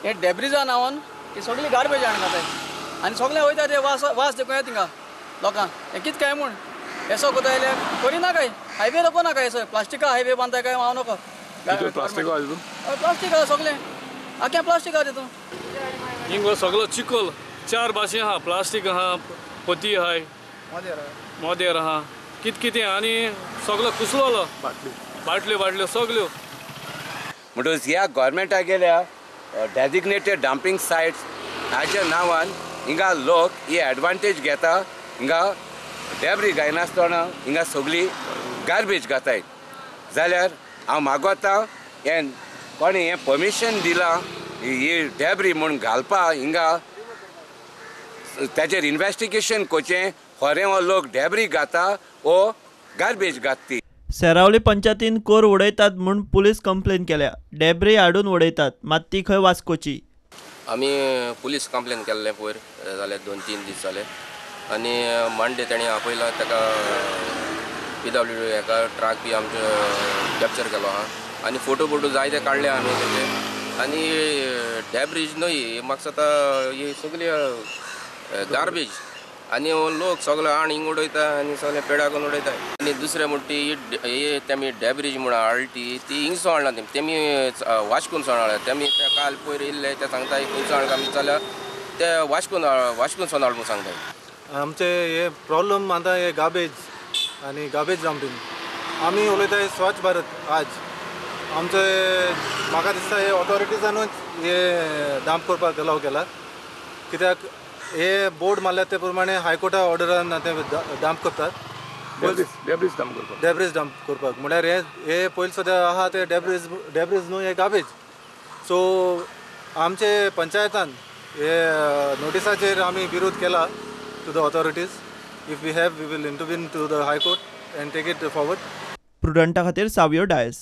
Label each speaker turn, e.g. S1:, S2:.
S1: हे डेब्रिजा नांवान ही सगळी गार्बेज हाडून घाताय आनी सगळे वयता ते वास वास देखून येता थिंगा लोकांक. हें कितें काय म्हूण येसो कोता जाल्यार करिना काय हायवे नको ना काय येसो प्लास्टिका हायवे बांदता काय हांव नको.
S2: प्लास्टीक
S1: प्लास्टीक आहा सगळें, आख्यां प्लास्टीक आहा तितून.
S3: हिंगा सगळो चिखल चार भाशे आहा, प्लास्टीक आहा, पोती आहाय, मोदेर आहा, कित कितें आनी सगळो कुसलोलो, बाटल्यो बाटल्यो सगळ्यो.
S4: म्हणटकच ह्या गोवोरमेंटा गेल्या डेजिग्नेटेड डंपींग सायट्स हाच्या नांवान हिंगा लोक ही एडवांटेज घेता. हिंगा डेब्री घायनासतना हिंगा सगळी गार्बेज घाताय. जाल्यार हांव मागोता हें कोणें हें परमिशन दिलां ही डेब्री म्हूण घालपा हिंगा, ताचेर इन्वेस्टिगेशन करचें. खरें हो लोक डेब्री घाता वो गार्बेज घातती.
S5: सेरावली पंचायतीन कोर उडयतात म्हूण पुलीस कंप्लेन केल्या. डेब्री हाडून उडयतात, मात ती खंय वास्कोची.
S6: आमी पुलीस कंप्लेन केल्लें पयर जाले 2-3 दीस जाले आनी मंडे तेणी आपयला ताका PWD हेका ट्रक बी आमचो कॅप्चर केलो आहा आनी फोटो बोटो जायते काडले आमी तेचे. आनी डेब्रीज न्हय म्हाका दिसता ही सगळी गार्बेज आनी लोक सगळे आण हिंग उडयता आनी सगळे पेडा करून उडयता. आनी दुसरें म्हणटा ती तेमी डेब्रीज म्हूण हाडली ती हिंगसो हाडला तेमी वास्कोन सोन हाडल्या. तेमी ते काल पयर येयल्ले ते सांगता खंयचो हाडला आमी जाल्यार ते वास्कोन वास्कोन सोन हाड म्हूण सांगता.
S7: आमचे हे प्रॉब्लम आतां हे गार्बेज आनी गार्बेज डंपींग. आमी उलयता स्वच्छ भारत. आज आमचे म्हाका दिसता हे ऑथॉरिटीजानूच हे डंप करपाक अलाव केला, कित्याक हे बोर्ड मारल्या ते प्रमाणे हायकोर्टा ऑर्डरान ते डंप करतात.
S2: डेब्रीज डंप करपाक,
S7: डेब्रीज डंप करपाक म्हळ्यार हे हे पयलीं सद्या आहा ते डेब्रीज डेब्रीज न्हू हे गार्बेज. सो आमचे पंचायतान हे नोटिसाचेर आमी विरोध केला to the authorities. If we have, we will intervene to the High Court and take it forward.
S5: प्रुडंटा खातीर सावियो डायस.